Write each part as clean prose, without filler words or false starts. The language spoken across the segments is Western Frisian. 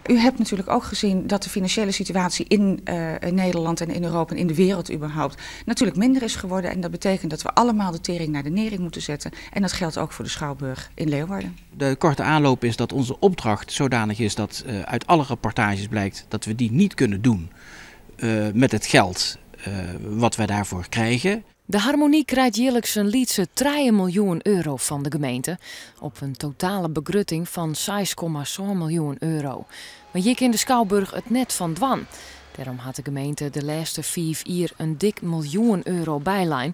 U hebt natuurlijk ook gezien dat de financiële situatie in Nederland en in Europa en in de wereld überhaupt natuurlijk minder is geworden. En dat betekent dat we allemaal de tering naar de nering moeten zetten. En dat geldt ook voor de Schouwburg in Leeuwarden. De korte aanloop is dat onze opdracht zodanig is dat uit alle rapportages blijkt dat we die niet kunnen doen met het geld wat wij daarvoor krijgen. De Harmonie krijgt jierliks in lytse 3 miljoen euro fan de gemeente. Op in totale begrutting fan 6,7 miljoen euro. Mar hjir kin de Skouboarch it net fan dwaan. Dêrom hat de gemeente de lêste 5 jier in dik miljoen euro bylein.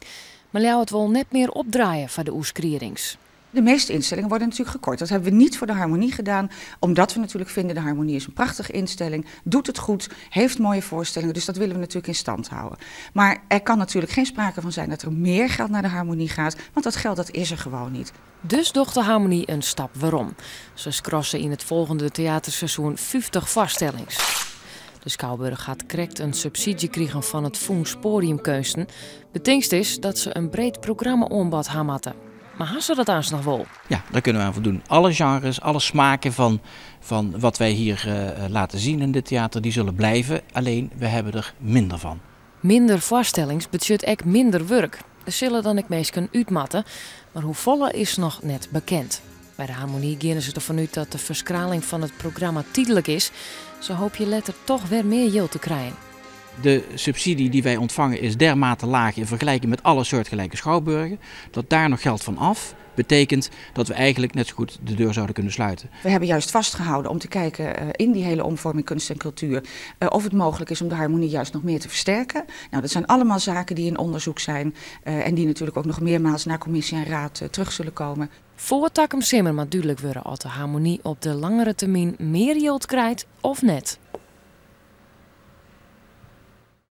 Mar Ljouwert wol net mear opdraaie foar de oerskriedings. De meeste instellingen worden natuurlijk gekort. Dat hebben we niet voor de Harmonie gedaan, omdat we natuurlijk vinden de Harmonie is een prachtige instelling, doet het goed, heeft mooie voorstellingen, dus dat willen we natuurlijk in stand houden. Maar er kan natuurlijk geen sprake van zijn dat er meer geld naar de Harmonie gaat, want dat geld dat is er gewoon niet. Dus docht de Harmonie in stap werom. Se skrasse yn it folgjende teaterseizoen 50 foarstellings. De Skouboarch hat krekt in subsydzje krigen fan it Fûns Poadiumkeunsten. Betingst is dat se in breed programma-oanbod ha moatte. Mar ha se dat aanst noch wol? Ja, daar kunnen we aan voldoen. Alle genres, alle smaken van wat wij hier laten zien in dit theater, die zullen blijven. Alleen, we hebben er minder van. Minder foarstellings betsjut ek minder wurk. Der sille dan ek minsken út moatte, mar hoefolle is noch net bekend. By de Harmonie geane se derfan út dat de ferskraling fan it programma tydlik is. Se hoopje letter dochs wer mear jild te krijen. De subsidie die wij ontvangen is dermate laag in vergelijking met alle soortgelijke schouwburgen, dat daar nog geld van af betekent dat we eigenlijk net zo goed de deur zouden kunnen sluiten. We hebben juist vastgehouden om te kijken in die hele omvorming kunst en cultuur of het mogelijk is om de Harmonie juist nog meer te versterken. Dat zijn allemaal zaken die in onderzoek zijn en die natuurlijk ook nog meermaals naar commissie en raad terug zullen komen. Foar takom simmer moat dúdlik wurde oft de Harmonie op de langere termyn mear jild krijt of net.